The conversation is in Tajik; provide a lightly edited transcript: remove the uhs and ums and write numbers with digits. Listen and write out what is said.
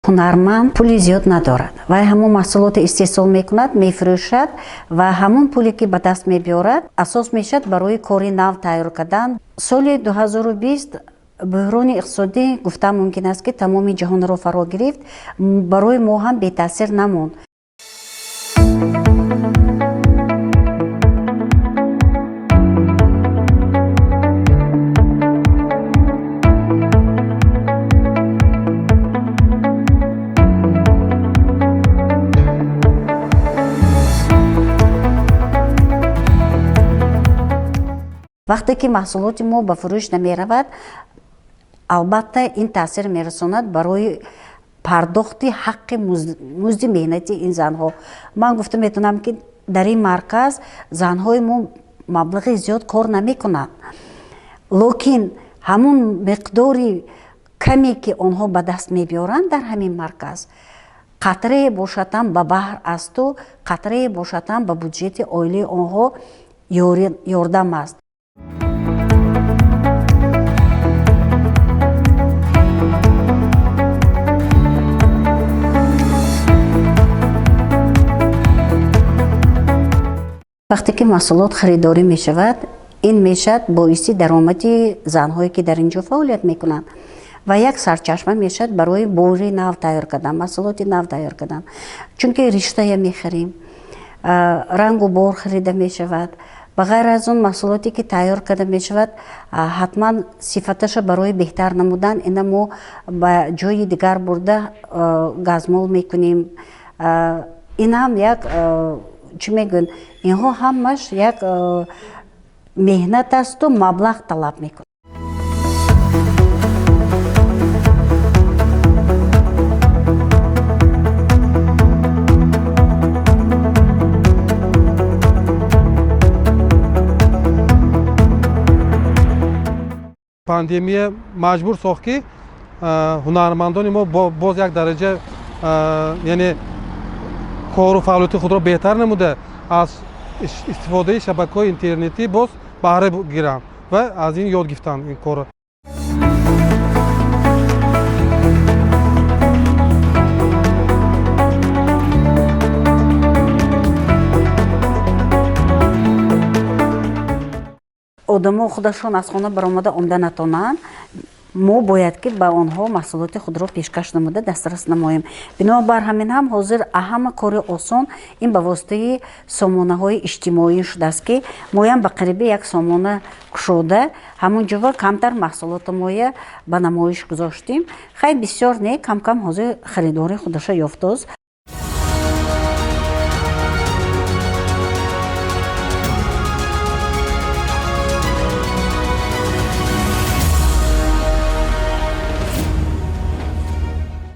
Ҳунарманд пули зиёд надорад. Вай ҳамон маҳсулотро истеҳсол мекунад, мефурӯшад ва ҳамон пуле, ки ба даст мебиёрад, асос мешавад барои кори нав тайёр кардан. Соли 2020 буҳрони иқтисодӣ, гуфтан мумкин аст, ки тамоми ҷаҳонро фаро гирифт, барои мо ҳам бетаъсир намонд. Вақте ки маҳсулоти мо ба фурӯш намеравад, албатта ин таъсир мерасонад барои пардохти ҳаққи музди меҳнати ин занҳо. Ман гуфта метавонам, ки дар ин марказ занҳои мо маблағи зиёд кор намекунанд, лекин ҳамун миқдори каме, ки онҳо ба даст мебиёранд дар ҳамин марказ, қатрае бошад ҳам ба баҳр асту қатрае бошад ҳам ба буҷети оилаи онҳо ёрдам аст. Вақте ки маҳсулот харидорӣ мешавад, ин мешавад боиси даромади занҳое, ки дар ин ҷо фаъолият мекунанд, ва як сарчашма мешавад барои бори нав тайёр кардан, маҳсулоти нав тайёр кардан. Чунки риштая мехарем, рангу бор харида мешавад. Ба ғайр аз он, маҳсулоте, ки тайёр карда мешавад, ҳатман сифаташа барои беҳтар намудан ина мо ба ҷои дигар бурда газмол мекунем. Ин ҳам як, чӣ мегӯянд, инҳо ҳамаш як меҳнат асту маблағ талаб мекунад. Пандемия маҷбур сохт, ки ҳунармандони мо боз як дараҷа, яъне кору фаъолияти худро беҳтар намуда, аз истифодаи шабакаҳои интернетӣ боз баҳра гиранд ва аз ин ёд гирифтанд ин корро. Одамо худашон аз хона баромада омда натонанд, мо бояд ки ба онҳо маҳсулоти худро пешкаш намуда дастрас намоем. Бинобар ҳамин ҳам ҳозир ҳама кори осон ин ба воситаи сомонаҳои иҷтимоӣ шудааст, ки моям ба қариби як сомона кушода, ҳамон ҷо камтар маҳсулоти моя ба намоиш гузоштем. Хай, бисёр не, кам-кам ҳозир харидори худаша ёфтааст.